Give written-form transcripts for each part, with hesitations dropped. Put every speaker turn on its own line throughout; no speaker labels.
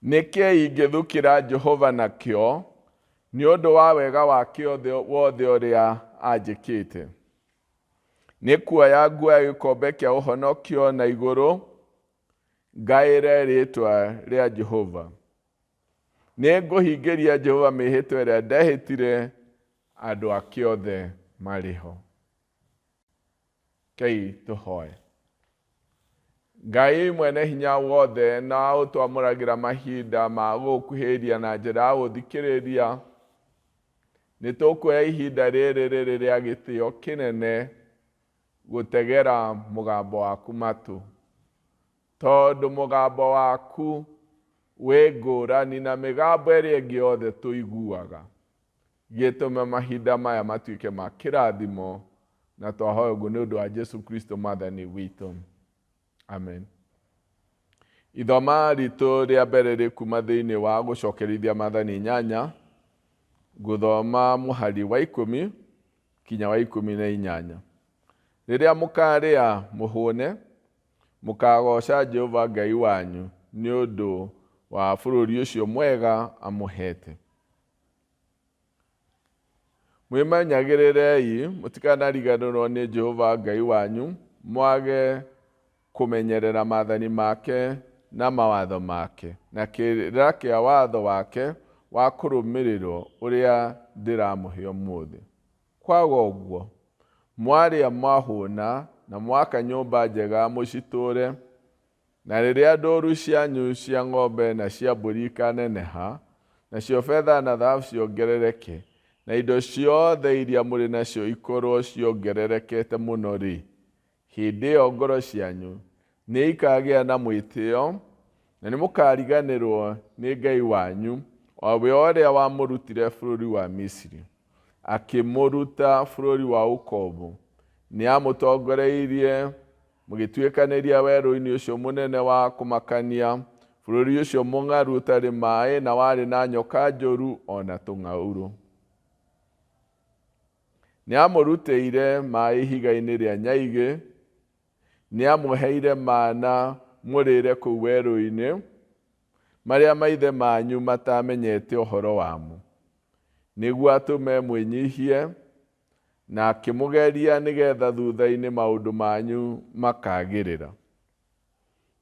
Nĩ kĩĩ ingĩthukĩra Jehova nakĩo nĩ ũndũ wa wega wake wothe ũrĩa anjĩkĩte? Nĩ kuoya nguoya gĩkombe kĩa ũhonokio na igũrũ, ngaĩre rĩĩtwa rĩa Jehova. Nĩ ngũhingĩria Jehova mĩĩhĩtwa ĩrĩa ndehĩtire andũ ake othe marĩ ho. Kei tũhoe. Ngai mwene hinya wothe na ũtwamũragĩra mahinda ma gũgũkuhĩrĩria na njĩra ya gũthikĩrĩria, nĩ tũkuoya ihinda rĩrĩ rĩrĩ rĩa gĩtĩo kĩnene gũtegera mũgambo waku matũ. Tondũ mũgambo waku wĩ ngũrani na mĩgambo ĩrĩa ĩngĩ yothe tũiguaga. Gĩtũme mahinda maya matuĩke ma kĩrathimo na twahoya ũguo nĩ ũndũ wa Jesu Kristo mwathani witũ. Amen. Ithoma ritũ rĩa mbere rĩ kuma thĩinĩ wa gũcokerithia maathani inyanya, ngũthoma mũhari wa ikũmi kinya wa 18. Rĩrĩa mũkarĩa mũhũne, mũkagooca Jehova Ngai wanyu nĩ ũndũ wa bũrũri ũcio mwega amũheete. Mwĩmenyagĩrĩrei mũtikanariganĩrwo nĩ Jehova Ngai wanyu, mwage kũmenyerera maathani make na mawatho make, na kĩrĩra kĩa watho wake wa kũrũmĩrĩrwo ũrĩa ndĩramũhe ũmũthĩ. Kwaga ũguo, mwarĩa mwahũna na mwaka nyũmba njega mũcitũũre, na rĩrĩa ndũũru cianyu cia ng'ombe na cia mbũri ikaneneha, nacio betha na thahabu ciongerereke, na indo ciothe iria mũrĩ nacio ikorwo ciongererekete mũno-rĩ, hĩndĩ ĩyo ngoro cianyu nĩikagĩa na mwĩtĩo, na nĩmũkariganĩrwo nĩ Ngai wanyu, o we ũrĩa wamũrutire bũrũri wa Misiri, akĩmũruta bũrũri wa ũkombo. Nĩamũtongoreirie mũgĩtuĩkanĩria werũ-inĩ ũcio mũnene wa kũmakania, bũrũri ũcio mũng'aru ũtarĩ maĩ na warĩ na nyoka njũru o na tũng'aurũ. Nĩamũrutĩire maĩ ihiga-inĩ rĩa nyaigĩ, nĩamũheire mana mũrĩre kũu werũ-inĩ, marĩa maithe manyu matamenyete ũhoro wamo, nĩguo atũme mwĩnyihie na akĩmũgeria nĩgetha thutha-inĩ maũndũ manyu makagĩrĩra.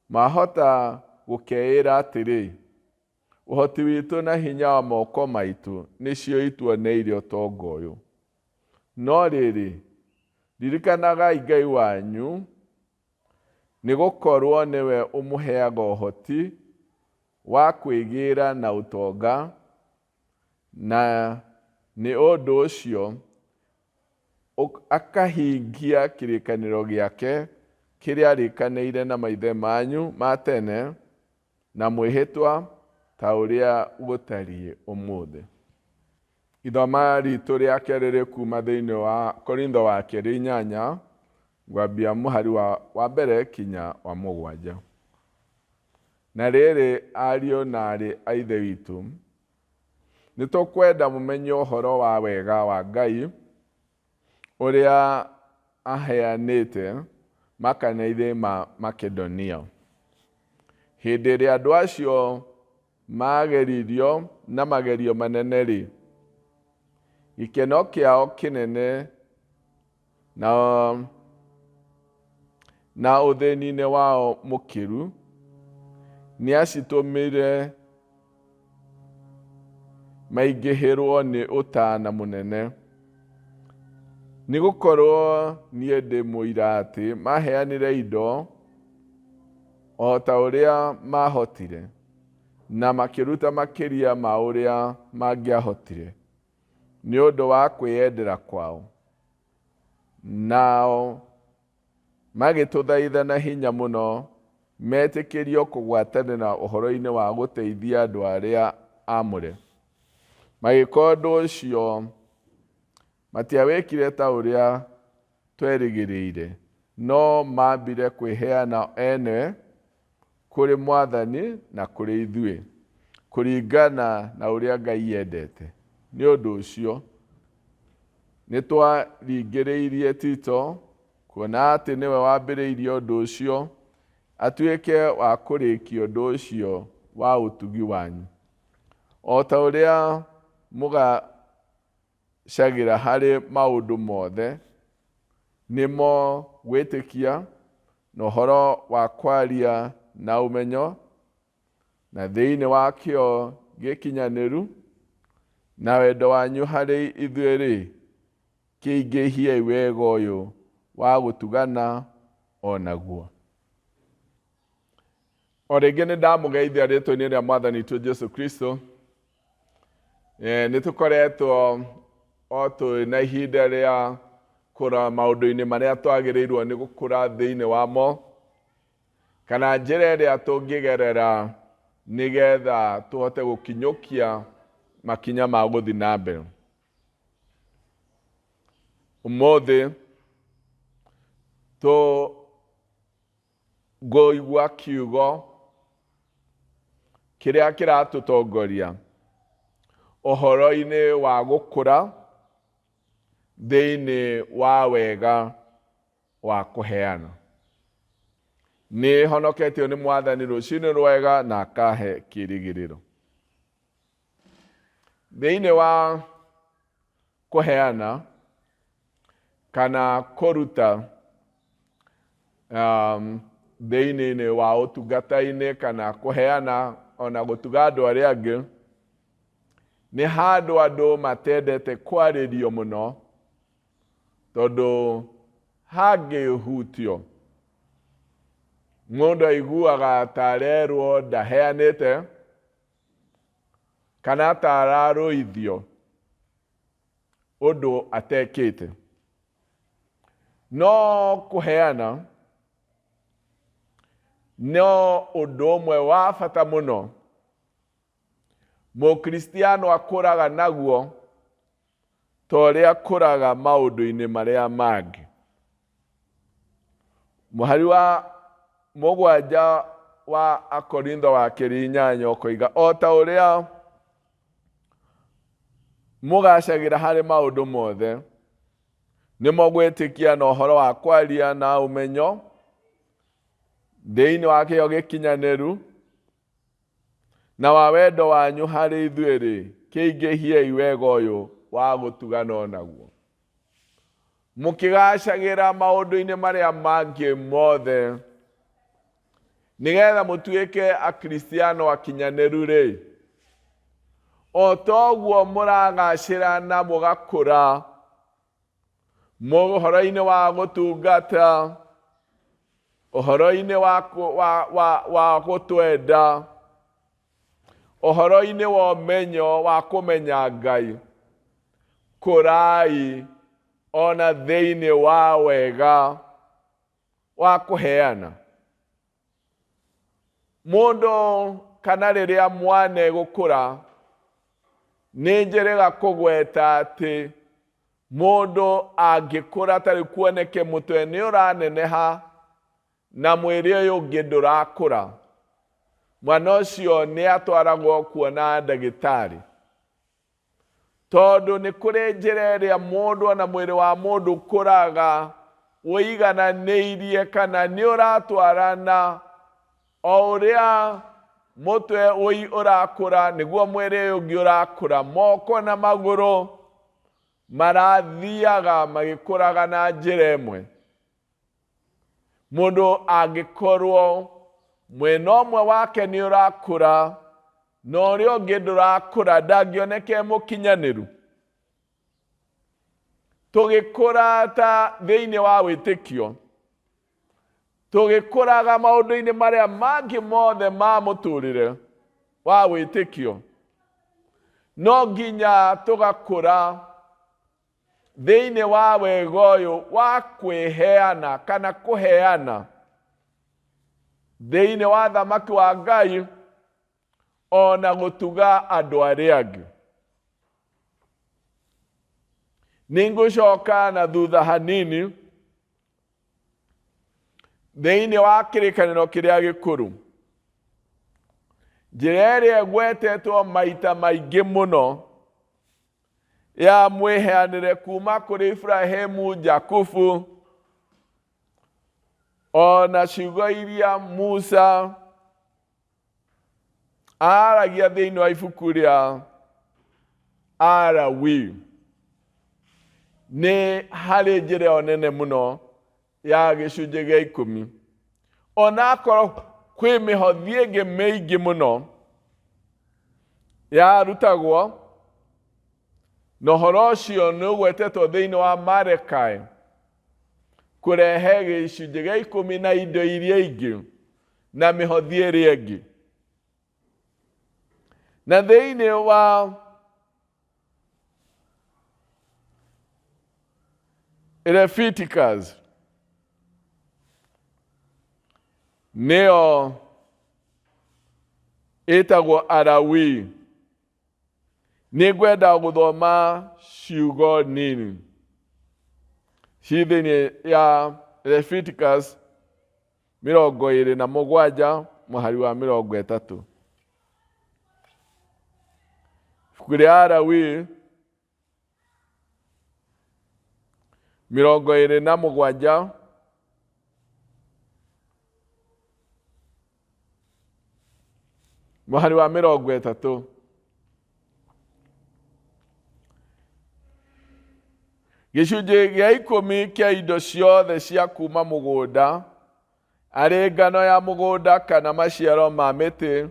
Mwahota gũkeĩra atĩrĩ, ũhoti witũ na hinya wa moko maitũ nĩcio ituoneirie ũtonga ũyũ. No rĩrĩ, ririkanagai Ngai wanyu, nĩgũkorwo nĩwe ũmũheaga ũhoti wa kwĩgĩra na ũtonga, na nĩ ũndũ ũcio akahingia kĩrĩkanĩro gĩake kĩrĩa arĩkanĩire na maithe manyu ma tene na mwĩhĩtwa ta ũrĩa gũtariĩ ũmũthĩ. Ithoma ritũ rĩa kerĩ rĩ kuma thĩinĩ wa Korintho wa kerĩ inyanya, ngwambia mũhari wa mbere kinya wa mũgwanja. Na rĩrĩ, ariũ na aarĩ a Ithe witũ, nĩ tũkwenda mũmenye ũhoro wa wega wa Ngai ũrĩa aheanĩte makanitha-inĩ ma Makedonia. Hĩndĩ ĩrĩa andũ acio mageririo na magerio manene-rĩ, gĩkeno kĩao kĩnene na ũthĩni-inĩ wao mũkĩru nĩacitũmire maingĩhĩrwo nĩ ũtana mũnene. Nĩgũkorwo niĩ ndĩ mũira atĩ maheanire indo o ta ũrĩa maahotire, na makĩruta makĩria ma ũrĩa mangĩahotire nĩ ũndũ wa kwĩyendera kwao. Nao magĩtũthaitha na hinya mũno metĩkĩrio kũgwatanĩra ũhoro-inĩ wa gũteithia andũ arĩa aamũre. Magĩka ũndũ ũcio, matiawĩkire ta ũrĩa twerĩgĩrĩire, no maambire kwĩheana ene kũrĩ Mwathani na kũrĩ ithuĩ, kũringana na ũrĩa Ngai endete. Nĩ ũndũ ũcio, nĩtwaringĩrĩirie Tito, kuona atĩ nĩwe wambĩrĩirie ũndũ ũcio, atuĩke wa kũrĩkia ũndũ ũcio wa ũtugi wanyu. O ta ũrĩa mũgacagĩra harĩ maũndũ mothe, nĩmo gwĩtĩkia, na ũhoro wa kwaria na ũmenyo, na thĩinĩ wa kĩo gĩkinyanĩru, na wendo wanyu harĩ ithuĩ-rĩ, kĩingĩhiei wega ũyũ wa gũtugana o naguo. O rĩngĩ nĩ ndamũgeithia rĩtwa-inĩ rĩa Mwathani witũ Jesu Kristo. Nĩ tũkoretwo o twĩ na ihinda rĩa kũrora maũndũ-inĩ marĩa twagĩrĩirwo nĩ gũkũra thĩinĩ wamo, kana njĩra ĩrĩa tũngĩgerera nĩgetha tũhote gũkinyũkia makinya ma gũthiĩ na mbere. Ũmũthĩ tũngũigua kiugo kĩrĩa kĩratũtongoria ũhoro-inĩ wa gũkũra thĩinĩ wa wega wa kũheana. Nĩ honoketio nĩ Mwathani rũcinĩ rwega na akahe kĩrĩgĩrĩro. Thĩinĩ wa kũheana kana kũruta thĩinĩ wa ũtungata-inĩ kana kũheana ona gũtuga andũ arĩa angĩ, nĩ handũ andũ matendete kwarĩrio mũno, tondũ hangĩhutio mũndũ aiguaga ta arerwo ndaheanĩte kana ta ararũithio ũndũ atekĩte. No kũheana no ũndũ ũmwe wa bata mũno Mũkristiano akũraga naguo ta ũrĩa akũraga maũndũ-inĩ marĩa mangĩ. Mũhari wa 7 wa Akorintho wa kerĩ 8 ũkoiga, o ta ũrĩa mũgacagĩra harĩ maũndũ mothe, nĩmo gwĩtĩkia na ũhoro wa kwaria na ũmenyo, thĩinĩ wa kĩo gĩkinyanĩru, na wa wendo wanyu harĩ ithuĩ-rĩ, kĩingĩhiei wega ũyũ wa gũtugana o naguo. Mũkĩgacagĩra maũndũ-inĩ marĩa mangĩ mothe, nĩgetha mũtuĩke Akristiano akinyanĩru-rĩ, o toguo mũragacĩra na mũgakũra ũhoro-inĩ wa gũtungata, ũhoro-inĩ wa gũtwenda, ũhoro-inĩ wa ũmenyo wa kũmenya Ngai, kũrai ona thĩinĩ wa wega wa kũheana. Mũndũ kana rĩrĩa mwana egũkũra, nĩ njĩrĩga kũgweta atĩ mũndũ angĩkũra tarĩ kuoneke mũtwe nĩ ũraneneha na mwĩrĩ ũyũ ũngĩ ndũrakũra, mwana ũcio nĩ atwaragwo kuona ndagĩtarĩ. Tondũ nĩ kũrĩ njĩra ĩrĩa mũndũ ona mwĩrĩ wa mũndũ ũkũraga ũigananĩirie kana nĩ ũratwarana o ũrĩa mũtwe ũrakũra nĩguo mwĩrĩ ũyũ ũngĩ ũrakũra, moko na magũrũ marathiaga magĩkũraga na njĩra ĩmwe. Mũndũ angĩkorwo mwena ũmwe wake nĩ ũrakũra na ũrĩa ũngĩ ndũrakũra, ndangĩoneka e mũkinyanĩru. Tũgĩkũra ta thĩinĩ wa wĩtĩkio, tũgĩkũraga maũndũ-inĩ marĩa mangĩ mothe ma mũtũrĩre wa wĩtĩkio, no nginya tũgakũra thĩinĩ wa wega ũyũ wa kwĩheana kana kũheana thĩinĩ wa thamaki wa Ngai ona gũtuga andũ arĩa angĩ. Nĩngũcoka na thutha hanini thĩinĩ wa kĩrĩkanĩro kĩrĩa gĩkũrũ, njĩra ĩrĩa ĩgwetetwo maita maingĩ mũno ya mwĩheanĩre kuma kũrĩ Ibrahimu, Jakubu, ona ciugo iria Musa Aragia thĩinĩ wa ibuku rĩa Alawii nĩ harĩ njĩra ĩyo nene mũno ya gĩcunjĩ gĩa ikũmi. Ona akorwo kwĩ mĩhothi ĩngĩ mĩingĩ mũno yarutagwo, na ũhoro ũcio nĩ ũgwetetwo thĩinĩ wa Marekai kũrehe gĩcunjĩ gĩa ikũmi na indo iria ingĩ na mĩhothi ĩrĩa ĩngĩ. Na thĩinĩ wa Leviticus nĩyo ĩtagwo Alawii. Nĩ ngwenda gũthoma ciugo nini ci thĩinĩ ya Leviticus 27 mũhari wa 30. Ibuku rĩa Alawii 27 mũhari wa 30. Gĩcunjĩ gĩa ikũmi kĩa indo ciothe cia kuma mũgũnda, arĩ ngano ya mũgũnda kana maciaro ma mĩtĩ,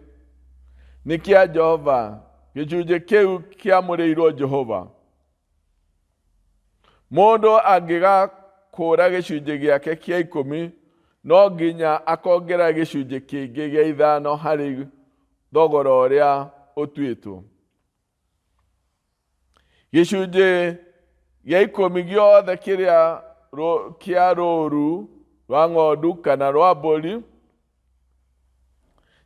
nĩ kĩa Jehova. Gĩcunjĩ kĩu kĩamũrĩirwo Jehova. Mũndũ angĩgakũũra gĩcunjĩ gĩake kĩa ikũmi, no nginya akongerera gĩcunjĩ kĩngĩ gĩa ithano harĩ thogora ũrĩa ũtuĩtwo. Gĩcunjĩ gĩa ikũmi gĩothe kĩrĩa kĩa rũũru rwa ng'ondu kana rwa mbũri,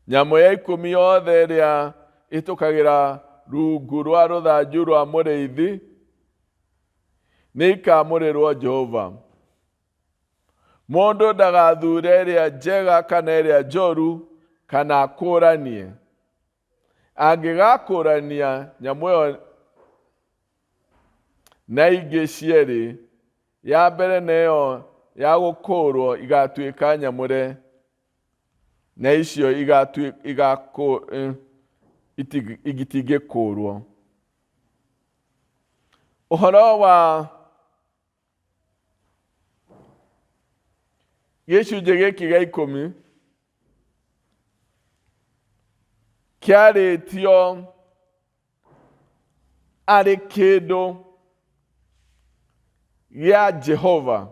nyamũ ya ikũmi yothe ĩrĩa ĩtũkagĩra rungu rwa rũthanju rwa mũrĩithi nĩ ikamũrĩrwo Jehova. Mũndũ ndagathure ĩrĩa njega kana ĩrĩa njũru kana akũranie. Angĩgakũrania nyamũ ĩyo na ingĩ cierĩ, ya mbere na ĩyo ya gũkũũrwo igatuĩka nyamũre, na icio itingĩkũũrwo. Ũhoro wa gĩcunjĩ gĩkĩ gĩa ikũmi kĩarĩtio arĩ kĩndũ gĩa Jehova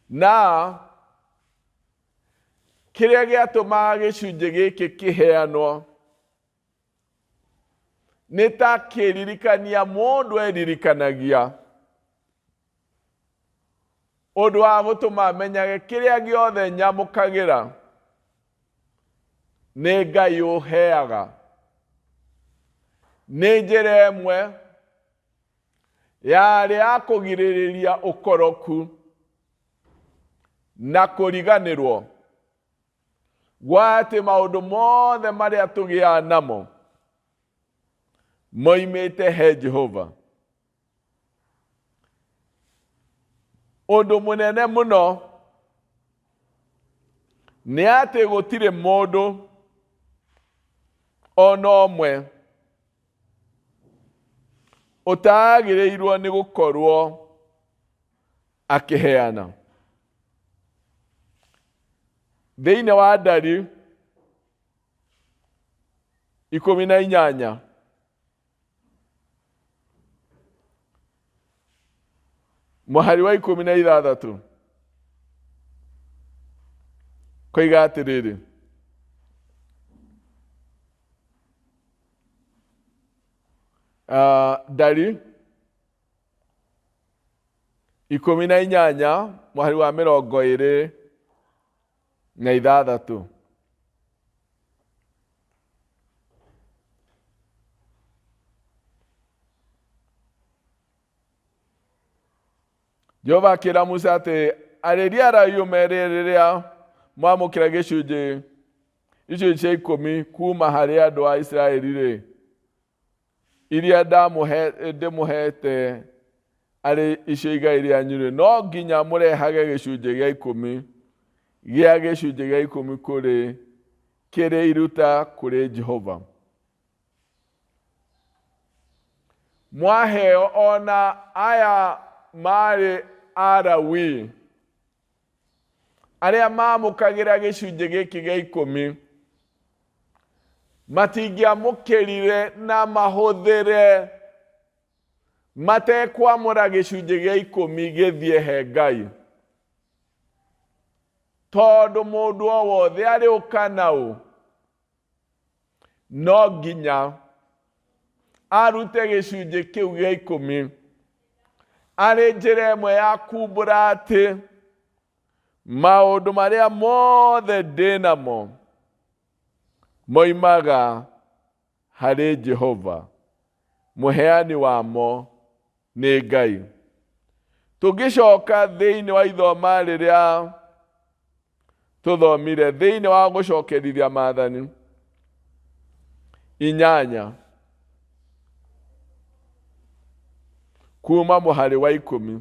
na kĩrĩa gĩatũmaga gĩcunjĩ gĩkĩ kĩheanwo nĩ ta kĩririkania mũndũ eririkanagia ũndũ wa gũtũma menyage kĩrĩa gĩothe nyamũkagĩra nĩ Ngai ũheaga. Nĩ njĩra ĩmwe yarĩ ya kũgirĩrĩria ũkoroku na kũriganĩrwo gwa atĩ maũndũ mothe marĩa tũgĩaga namo moimĩte he Jehova. Ũndũ mũnene mũno nĩ atĩ gũtirĩ mũndũ ona ũmwe ũtagĩrĩirwo nĩ gũkorwo akĩheana. Thĩinĩ wa Ndari 18 mũhari wa 16 koiga atĩrĩrĩ, Ndari 18 mũhari wa 26. Jehova akĩra Musa atĩ arĩria Alawii ũmeere rĩrĩa mwamũkĩra gĩcunjĩ icunjĩ cia ikũmi kuma harĩ andũ a Isiraeli rĩ, iria ndĩmũheete arĩ icio igai rĩanyu-rĩ, no nginya mũrehage gĩcunjĩ gĩa ikũmi gĩa gĩcunjĩ gĩa ikũmi kũrĩ Kĩrĩ iruta kũrĩ Jehova. Mwaheo ona aya maarĩ Alawii arĩa maamũkagĩra gĩcunjĩ gĩkĩ gĩa ikũmi matingĩamũkĩrire na mahũthĩre matekwamũra gĩcunjĩ gĩa ikũmi gĩthiĩ he Ngai. Tondũ mũndũ o wothe arĩ ũka na ũ no nginya arute gĩcunjĩ kĩu gĩa ikũmi arĩ njĩra ĩmwe ya kumbũra atĩ maũndũ marĩa mothe ndĩ namo moimaga harĩ Jehova, mũheani wamo nĩ Ngai. Tũngĩcoka thĩinĩ wa ithoma rĩrĩa tũthomire thĩinĩ wa gũcokerithia maathani inyanya kuma mũhari wa ikũmi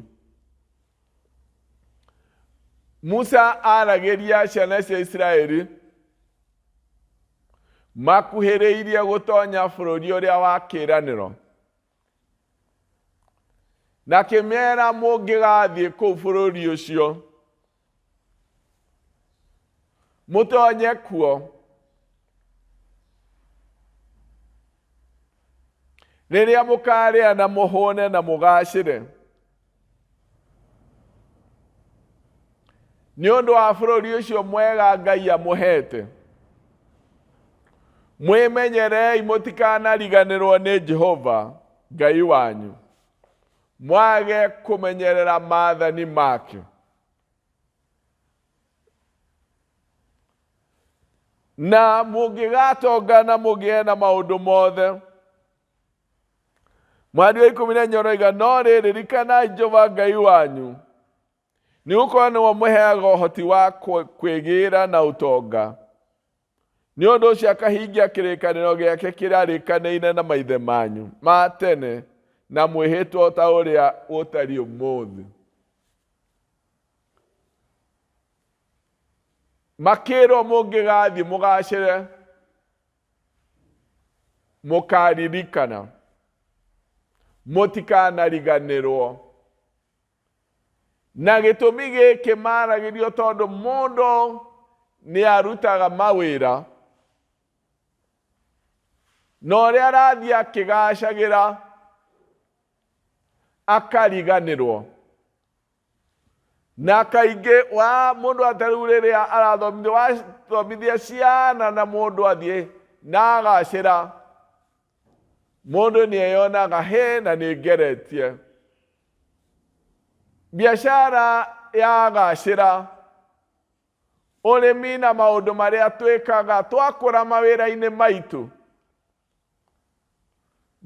Musa aragĩria ciana cia Isiraeli makuhĩrĩirie gũtonya bũrũri ũrĩa wa kĩĩranĩro na akĩmera mũngĩgathiĩ kũu bũrũri ũcio mũtonye kuo rĩrĩa mũkarĩa na mũhũne na mũgacĩre nĩ ũndũ wa bũrũri ũcio mwega Ngai amũhete mwĩmenyerei mũtikanariganĩrwo nĩ Jehova Ngai wanyu mwage kũmenyerera maathani make na mũngĩgatonga na mũgĩe na maũndũ mothe mweri wa ikũmi na inya ũroiga no rĩrĩ ririkanai Jehova Ngai wanyu nĩ gũkorwo nĩwe ũmũheaga ũhoti wa kwĩgĩra na ũtonga nĩ ũndũ ũcio akahingia kĩrĩkanĩro gĩake kĩrĩa arĩkanĩire na maithe manyu ma tene na mwĩhĩtwa ta ũrĩa ũtariĩ ũmũthĩ makĩrwo mũngĩgathiĩ mũgacĩre mũkaririkana mũtikanariganĩrwo na gĩtũmi gĩkĩ maragĩrio tondũ mũndũ nĩ arutaga mawĩra na ũrĩa arathiĩ akĩgacagĩra akariganĩrwo na kaingĩ wa mũndũ atarĩu rĩrĩa arathomithia wathomithia ciana na mũndũ athiĩ na agacĩra mũndũ nĩ eyonaga hĩ na nĩ ngeretie biacara yagacĩra ũrĩmi na maũndũ marĩa twĩkaga twakũra mawĩra-inĩ maitũ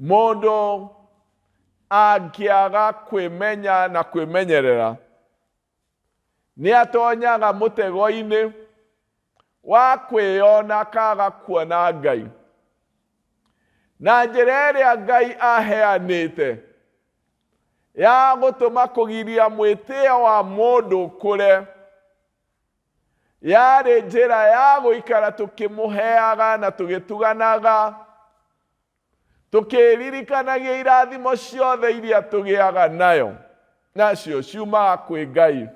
mũndũ angĩaga kwĩmenya na kwĩmenyerera nĩ atonyaga mũtego-inĩ wa kwĩyona akaga kuona Ngai na njĩra ĩrĩa Ngai aheanĩte ya gũtũma kũgiria mwĩtĩo wa mũndũ ũkũre yarĩ njĩra ya gũikara tũkĩmũheaga na tũgĩtuganaga tũkĩririkanagia irathimo ciothe iria tũgĩaga nayo nacio ciumaga kwĩ Ngai.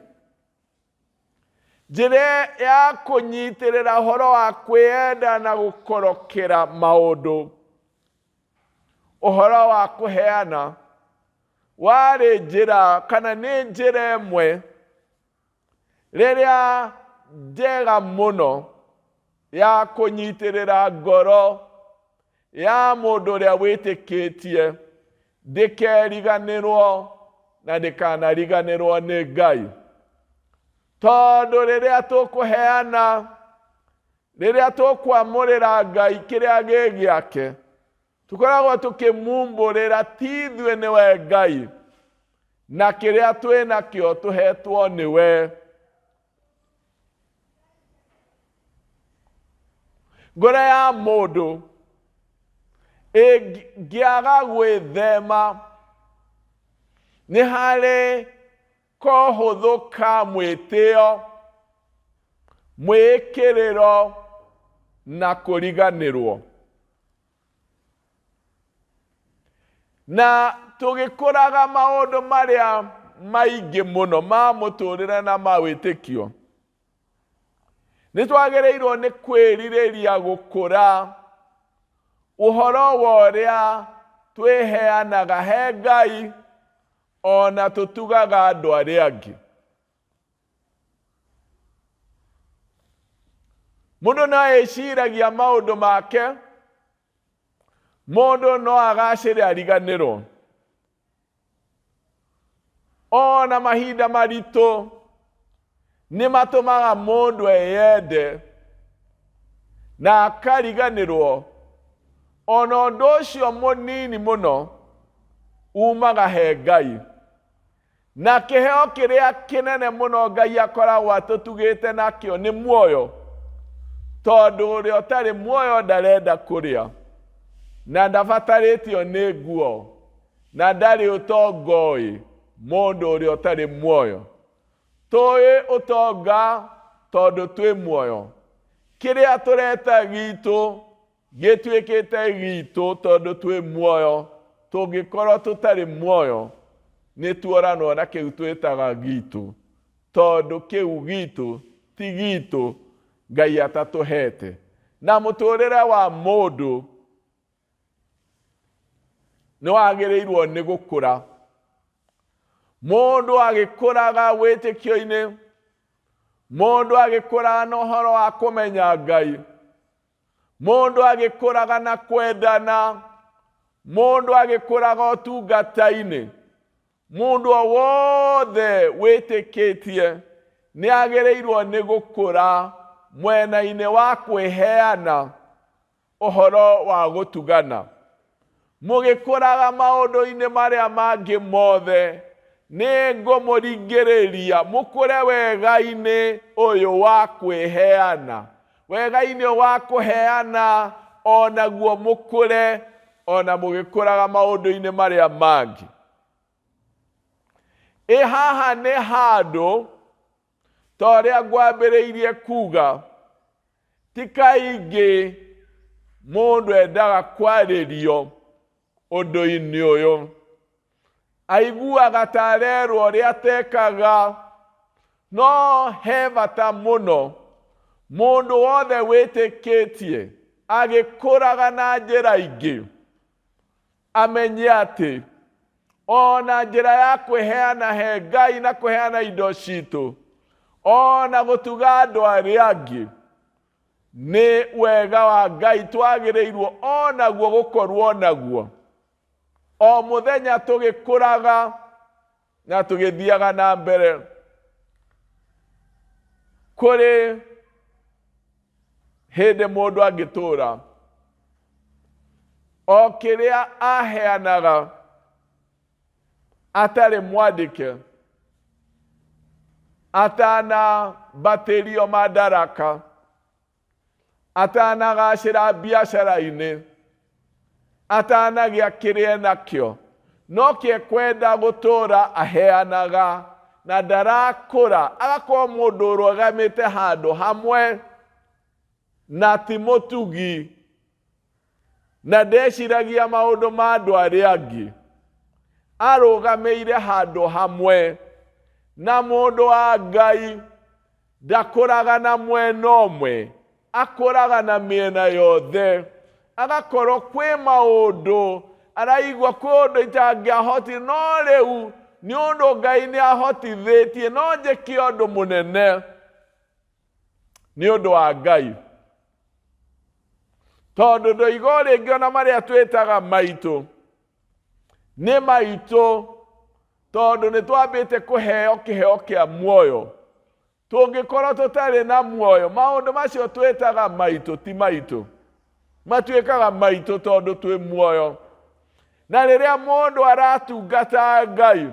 Njĩra ya kũnyitĩrĩra ũhoro wa kwĩyenda na gũkorokera maũndũ, ũhoro wa kũheana warĩ njĩra kana nĩ njĩra ĩmwe rĩrĩa njega mũno ya kũnyitĩrĩra ngoro ya mũndũ ũrĩa wĩtĩkĩtie ndĩkeriganĩrwo na ndĩkanariganĩrwo nĩ Ngai. Tondũ rĩrĩa tũkũheana, rĩrĩa tũkwamũrĩra Ngai kĩrĩa gĩ gĩake, tũkoragwo tũkĩmumbũrĩra ti ithuĩ nĩwe Ngai, na kĩrĩa twĩ nakĩo tũhetwo nĩwe. Ngoro ya mũndũ ĩngĩaga gwĩthema nĩ harĩ kohũthũ ka mwĩtĩo, mwĩĩkĩrĩro, na kũriganĩrwo. Na tũgĩkũraga maũndũ marĩa maingĩ mũno ma mũtũrĩre na ma wĩtĩkio, nĩ twagĩrĩirwo nĩ kwĩrirĩria gũkũra ũhoro wa ũrĩa twĩheanaga he Ngai ona tũtugaga andũ arĩa angĩ. Mũndũ no eciragia maũndũ make, mũndũ no agacĩre ariganĩrwo. Ona mahinda maritũ nĩ matũmaga mũndũ eyende na akariganĩrwo ona ũndũ ũcio mũnini mũno umaga he Ngai. Na kĩheo kĩrĩa kĩnene mũno Ngai akoragwo atũtugĩte nakĩo nĩ muoyo, tondũ ũrĩa ũtarĩ muoyo ndarenda kũrĩa, na ndabatarĩtio nĩ nguo, na ndarĩ ũtonga ũĩ, mũndũ ũrĩa ũtarĩ muoyo. Tũĩ ũtonga tondũ twĩ muoyo. Kĩrĩa tũreta gitũ Gĩtuĩkĩte gitũ tondũ twĩ muoyo. Tũngĩkorwo tũtarĩ muoyo, nĩ tuoranwo na kĩu twĩtaga gitũ, tondũ kĩu gitũ ti gitũ Ngai atatũhete. Na mũtũrĩre wa mũndũ nĩ wagĩrĩirwo nĩ gũkũra. Mũndũ agĩkũraga wĩtĩkio-inĩ, mũndũ agĩkũraga na ũhoro wa kũmenya Ngai, Mũndũ agĩkũraga na kwendana, mũndũ agĩkũraga ũtungata-inĩ, mũndũ o wothe wĩtĩkĩtie nĩ agĩrĩirwo nĩ gũkũra mwena-inĩ wa kwĩheana ũhoro wa gũtugana. Mũgĩkũraga maũndũ-inĩ marĩa mangĩ mothe, nĩ ngũmũringĩrĩria mũkũre wega-inĩ ũyũ wa kwĩheana. Wega-inĩ wa kũheana o naguo mũkũre o na mũgĩkũraga maũndũ-inĩ marĩa mangĩ. Ĩ haha nĩ handũ ta ũrĩa ngwambĩrĩirie kuga, ti kaingĩ mũndũ endaga kwarĩrio ũndũ-inĩ ũyũ. Aiguaga ta arerwo ũrĩa atekaga, no he bata mũno mũndũ wothe wĩtĩkĩtie agĩkũraga na njĩra ingĩ amenye atĩ ona njĩra ya kwĩheana he Ngai na kũheana indo citũ ona gũtuga andũ arĩa angĩ nĩ wega wa Ngai twagĩrĩirwo onaguo gũkorwo naguo o mũthenya tũgĩkũraga na tũgĩthiaga na mbere kũrĩ hĩndĩ mũndũ angĩtũra o kĩrĩa aheanaga atarĩ mwandĩke atanambatĩrio madaraka atanagacĩra biacara-inĩ atanagĩa kĩrĩa enakĩo no kĩekwenda gũtũra aheanaga na ndarakũra agakorwo mũndũ ũrũgamĩte handũ hamwe na ti mũtugi na ndeciragia maũndũ ma andũ arĩa angĩ arũgamĩire handũ hamwe na mũndũ wa Ngai ndakũraga na mwena ũmwe akũraga na mĩena yothe agakorwo kwĩ maũndũ araigua kwĩ ũndũ itangĩahotire no rĩu nĩ ũndũ Ngai nĩ ahotithĩtie no njĩke ũndũ mũnene nĩ ũndũ wa Ngai tondũ ndoiga o rĩngĩ ona marĩa twĩtaga maitũ nĩ maitũ tondũ nĩ twambĩte kũheo kĩheo kĩa muoyo tũngĩkorwo tũtarĩ na muoyo maũndũ macio twĩtaga maitũ ti maitũ matuĩkaga maitũ tondũ twĩ muoyo na rĩrĩa mũndũ aratungata Ngai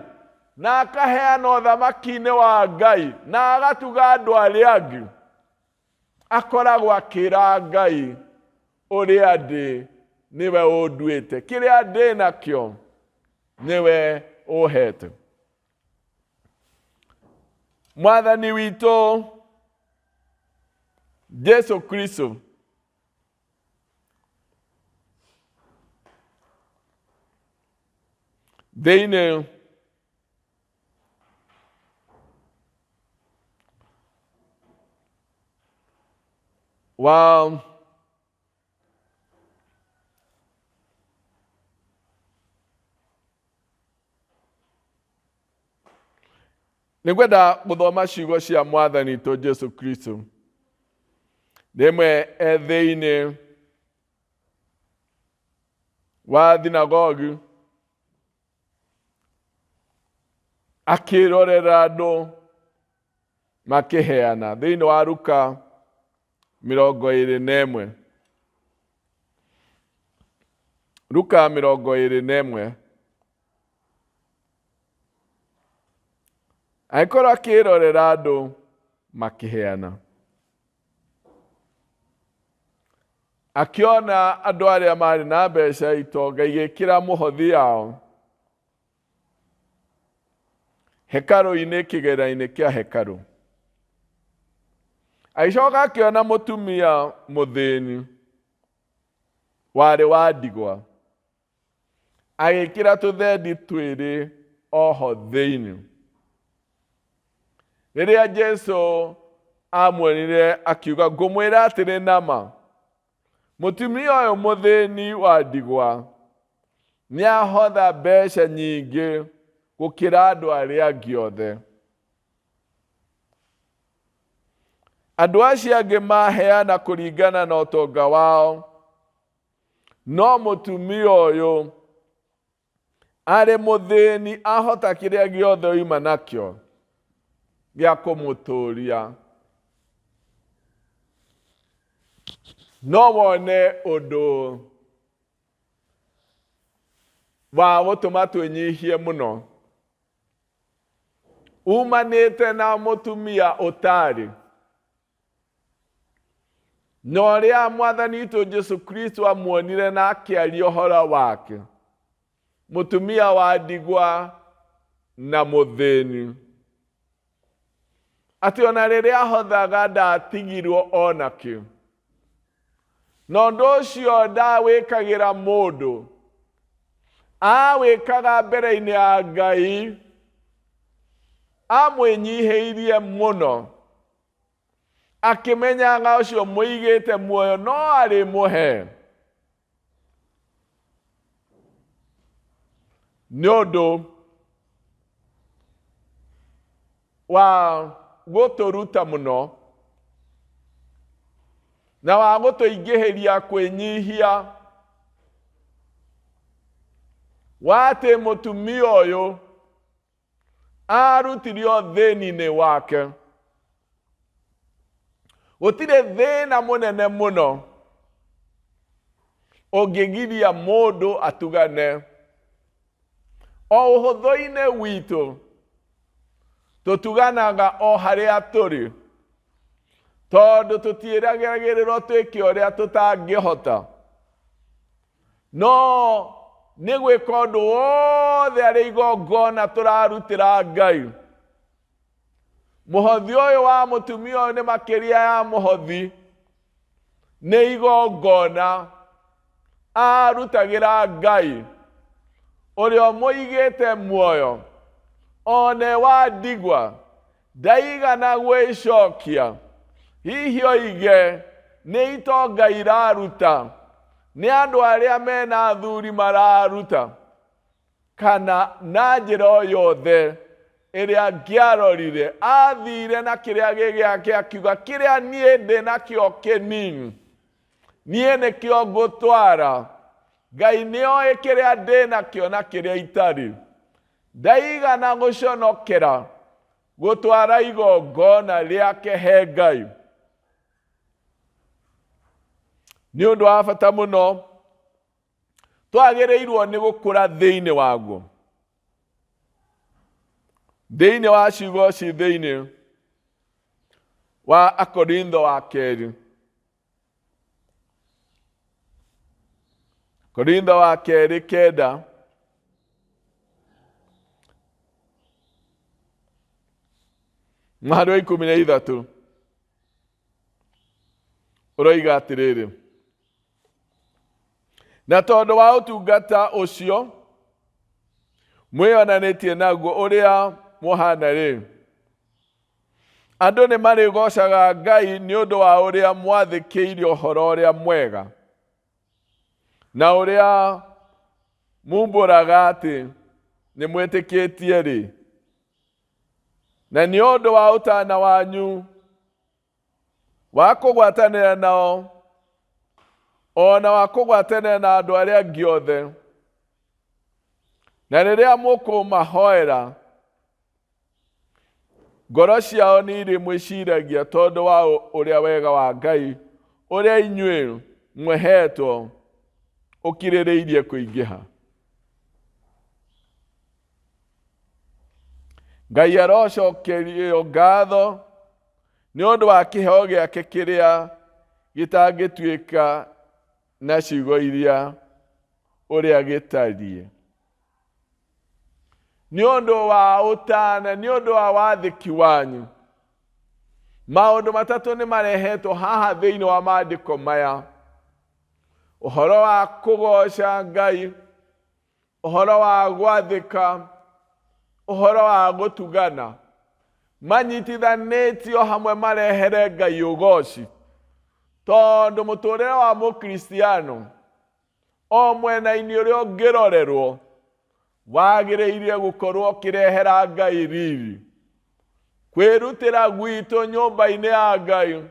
na akaheana ũthamaki-inĩ wa Ngai na agatuga andũ arĩa angĩ akoragwo akĩra Ngai ũrĩa ndĩ nĩwe ũnduĩte kĩrĩa ndĩ nakĩo nĩwe ũhete mwathani witũ Jesu Kristo. Thĩinĩ wa Nĩngwenda gũthoma ciugo cia mwathani witũ Jesu Kristo. Rĩmwe e thĩinĩ wa thinagogi akĩrorera andũ makĩheana thĩinĩ wa Luka 21. Luka 21. Agĩkorwo akĩrorera andũ makĩheana. Akĩona andũ arĩa marĩ na mbeca itonga igĩkĩra mũhothi yao hekarũ-inĩ kĩgera-inĩ kĩa hekarũ. Agĩcoka akĩona mũtumia mũthĩni warĩ wa ndigwa agĩkĩra tũthendi twĩrĩ oho thĩinĩ. Rĩrĩa Jesu amuonire akiuga, ngũmwĩra atĩrĩ na ma, mũtumia ũyũ mũthĩni wa ndigwa nĩahotha mbeca nyingĩ gũkĩra andũ arĩa angĩ othe. Andũ acio angĩ maheana kũringana na ũtonga wao, no mũtumia ũyũ arĩ mũthĩni ahota kĩrĩa gĩothe oima nakĩo gĩa kũmũtũria. No wone ũndũ wa gũtũma twĩnyihie mũno umanĩte na mũtumia ũtarĩ na ũrĩa mwathani witũ Jesu Kristo amuonire na akĩaria ũhoro wake, mũtumia wa ndigwa na mũthĩni, atĩ ona rĩrĩa ahothaga ndatigirwo ona kĩ, na ũndũ ũcio ndawĩkagĩra mũndũ, awĩkaga mbere-inĩ ya Ngai, amwĩnyihĩirie mũno, akĩmenyaga ũcio mũigĩte muoyo no arĩmũhe. Nĩ ũndũ wa gũtũruta mũno na wa gũtũingĩhĩria kwĩnyihia wa atĩ mũtumia ũyũ arutirio thĩni-inĩ wake. Gũtirĩ thĩna mũnene mũno ũngĩgiria mũndũ atugane. O ũhũthũ-inĩ witũ tũtuganaga o harĩa tũrĩ, tondũ tũtiĩragĩrĩrwo twĩke ũrĩa tũtangĩhota. No nĩ gwĩka ũndũ wothe arĩ igongona tũrarutĩra Ngai. Mũhothi ũyũ wa mũtumia ũyũ nĩ makĩria ya mũhothi, nĩ igongona arutagĩra Ngai ũrĩa ũmũigĩte muoyo, one wa ndigwa ndaigana gwĩcokia. Hihi oige nĩ itonga iraruta, nĩ andũ arĩa mena athuri mararuta, kana na njĩra o yothe ĩrĩa angĩarorire, athire na kĩrĩa gĩ gĩake akiuga kĩrĩa niĩ ndĩ nakĩo kĩnini, niĩ nĩkĩo ngũtwara. Ngai nĩoĩ kĩrĩa ndĩ nakĩo na kĩrĩa itarĩ. Ndaigana gũconokera gũtwara igongona rĩake he Ngai. Nĩ ũndũ wa bata mũno twagĩrĩirwo nĩ gũkũra thĩinĩ waguo. Thĩinĩ wa ciugo ci thĩinĩ wa Akorintho wa kerĩ. Korintho wa kerĩ kenda mũhari wa 13 ũroiga atĩrĩrĩ, na tondũ wa ũtungata ũcio Mwĩyonanĩtie naguo ũrĩa mũhana-rĩ, andũ nĩ marĩgoocaga Ngai nĩ ũndũ wa ũrĩa mwathĩkĩire ũhoro ũrĩa mwega na ũrĩa mumbũraga atĩ nĩ mwĩtĩkĩtie-rĩ, na nĩ ũndũ wa ũtana wanyu wa kũgwatanĩra nao o na wa kũgwatanĩra na andũ arĩa angĩ othe. Na rĩrĩa mũkũmahoera, ngoro ciao nĩ irĩmwĩciragia tondũ wa ũrĩa wega wa Ngai ũrĩa inyuĩ mwehetwo ũkirĩrĩirie kũingĩha. Ngai arocokerio ngatho nĩ ũndũ wa kĩheo gĩake kĩrĩa gĩtangĩtuĩka na ciugo iria ũrĩa gĩtariĩ. Nĩ ũndũ wa ũtana, nĩ ũndũ wa wathĩki wanyu. Maũndũ matatũ nĩ marehetwo haha thĩinĩ wa maandĩko maya. Ũhoro wa kũgooca Ngai, ũhoro wa gwathĩka, ũhoro wa gũtugana. Manyitithanĩtio hamwe marehere Ngai ũgooci. Tondũ mũtũrĩre wa Mũkristiano o mwena-inĩ ũrĩa ũngĩrorerwo wagĩrĩire gũkorwo ũkĩrehera Ngai riri. Kwĩrutĩra gwitũ nyũmba-inĩ ya Ngai,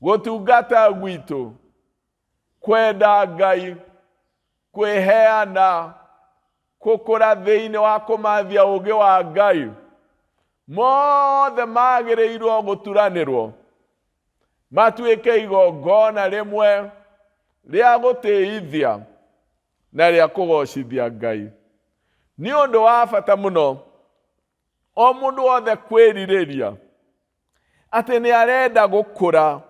gũtungata gwitũ, kwenda Ngai, kwĩheana, gũkũra thĩinĩ wa kũmathia ũũgĩ wa Ngai, mothe magĩrĩirwo gũturanĩrwo matuĩke igongona rĩmwe rĩa gũtĩithia na rĩa kũgocithia Ngai. Nĩ ũndũ wa bata mũno o mũndũ wothe kwĩrirĩria atĩ nĩ arenda gũkũra,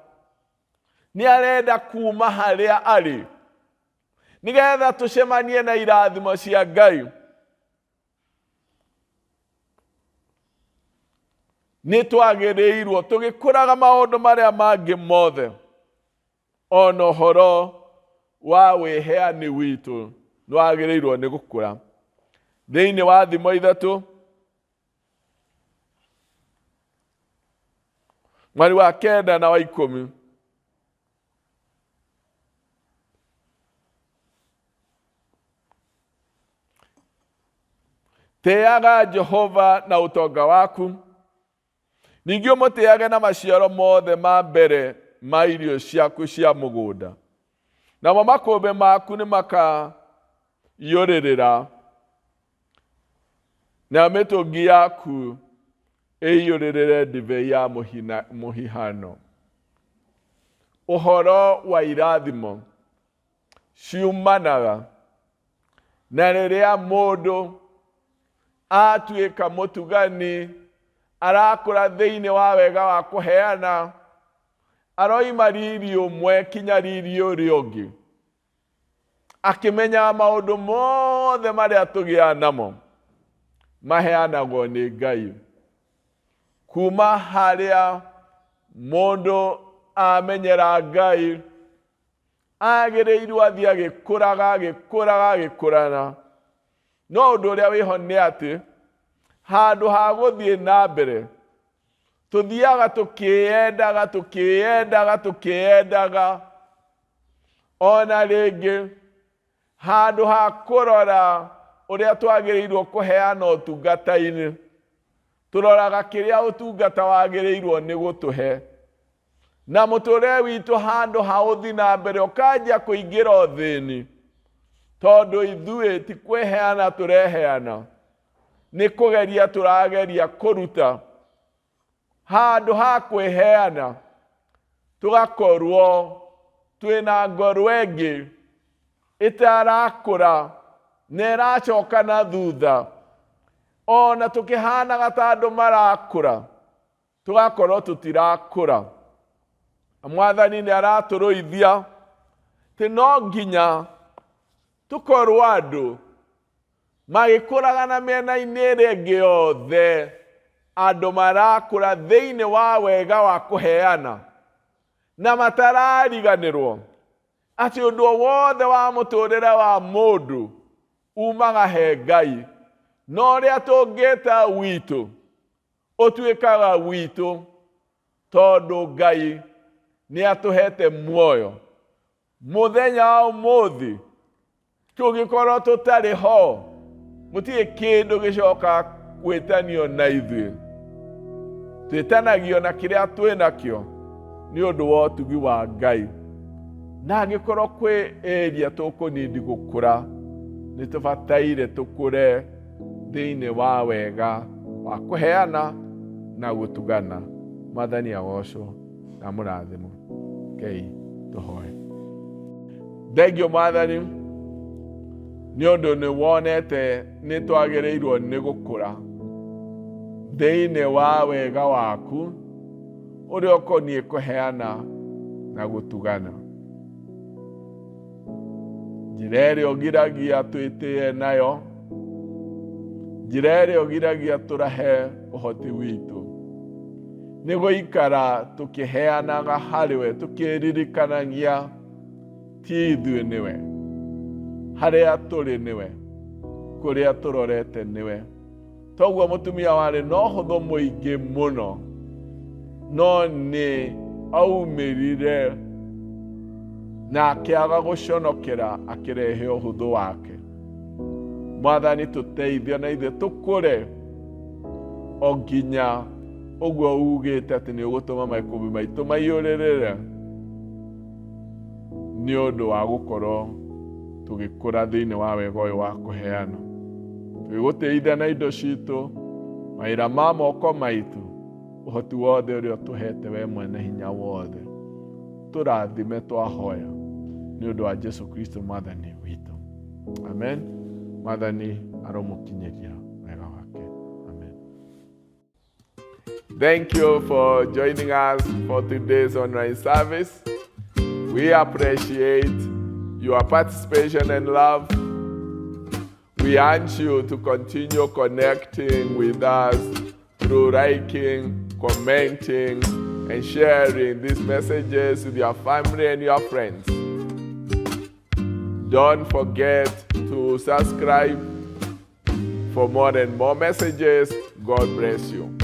nĩ arenda kuma harĩa arĩ, nĩgetha tũcemanie na irathimo cia Ngai. Nĩ twagĩrĩirwo tũgĩkũraga maũndũ marĩa mangĩ mothe, ona ũhoro wa wĩheani witũ nĩ wagĩrĩirwo nĩ gũkũra. Thĩinĩ wa Thimo 3 mweri wa 9 na wa 10, tĩaga Jehova na ũtonga waku, ningĩ ũmũtĩage na maciaro mothe ma mbere ma irio ciaku cia mũgũnda, namo makũmbĩ maku nĩ makaiyũrĩrĩra, nayo mĩtũngi yaku ĩiyũrĩrĩre ndibei ya mũhihano. Ũhoro wa irathimo ciumanaga na rĩrĩa mũndũ atuĩka mũtugani, arakũra thĩinĩ wa wega wa kũheana, aroima riri ũmwe kinya riri ũrĩa ũngĩ, akĩmenyaga maũndũ mothe marĩa tũgĩaga namo maheanagwo nĩ Ngai. Kuma harĩa mũndũ amenyera Ngai, agĩrĩirwo athiĩ agĩkũraga, agĩkũraga, agĩkũraga. No ũndũ ũrĩa wĩho nĩ atĩ, handũ ha gũthiĩ na mbere, tũthiaga tũkĩyendaga, tũkĩyendaga, tũkĩyendaga. Ona rĩngĩ, handũ ha kũrora ũrĩa twagĩrĩirwo kũheana ũtungata-inĩ, tũroraga kĩrĩa ũtungata wagĩrĩirwo nĩ gũtũhe. Na mũtũrĩre witũ handũ ha ũthi na mbere ũkanjia kũingĩra ũthĩni, tondũ ithuĩ ti kwĩheana tũreheana, nĩ kũgeria tũrageria kũruta. Handũ ha kwĩheana, tũgakorwo twĩna ngoro ĩngĩ ĩtarakũra na ĩracoka na thutha, ona tũkĩhanaga ta andũ marakũra, tũgakorwo tũtirakũra. Mwathani nĩ aratũrũithia atĩ no nginya tũkorwo andũ magĩkũraga na mĩena-inĩ ĩrĩa ĩngĩ yothe, andũ marakũra thĩinĩ wa wega wa kũheana na matarariganĩrwo atĩ ũndũ o wothe wa mũtũrĩre wa mũndũ umaga he Ngai. Na ũrĩa tũngĩta witũ ũtuĩkaga witũ tondũ Ngai nĩ atũhete muoyo. Mũthenya wa ũmũthĩ tũngĩkorwo tũtarĩ ho, gũtirĩ kĩndũ gĩcoka gwĩtanio na ithuĩ. Twĩtanagio na kĩrĩa twĩ nakĩo nĩ ũndũ wa ũtugi wa Ngai. Na angĩkorwo kwĩ area tũkũnindi gũkũra, nĩ tũbataire tũkũre thĩinĩ wa wega wa kũheana na gũtugana. Mwathani agocwo na mũrathimo. Ngai tũhoe. Thengio Mwathani nĩ ũndũ nĩ wonete nĩ twagĩrĩirwo nĩ gũkũra thĩinĩ wa wega waku ũrĩa ũkoniĩ kũheana na gũtugana. Njĩra ĩrĩa ũgiragia twĩtĩe nayo, njĩra ĩrĩa ũgiragia tũrahe ũhoti witũ, nĩ gũikara tũkĩheanaga harĩ we, tũkĩririkanagia ti ithuĩ nĩwe, harĩa tũrĩ nĩwe, kũrĩa tũrorete nĩwe. Toguo mũtumia warĩ na ũhũthũ mũingĩ mũno, no nĩ aumĩrire na akĩaga gũconokera akĩrehe ũhũthũ wake. Mwathani tũteithio na ithuĩ tũkũre o nginya ũguo ugĩte atĩ nĩ ũgũtũma makũmbĩ maitũ maiyũrĩrĩre nĩ ũndũ wa gũkorwo tũgĩkũra thĩinĩ wa wega ũyũ wa kũheana, tũgĩgũtĩithia na indo citũ, mawĩra ma moko maitũ, ũhoti wothe ũrĩa ũtũhete we mwene hinya wothe. Tũrathime twahoya nĩ ũndũ wa Jesu Kristo Mwathani witũ. Amen. Mwathani aromũkinyĩria wega wake. Amen. Thank you for joining us for today's online service. We appreciate your participation and love. We urge you to continue connecting with us through liking, commenting, and sharing these messages with your family and your friends. Don't forget to subscribe for more and more messages. God bless you.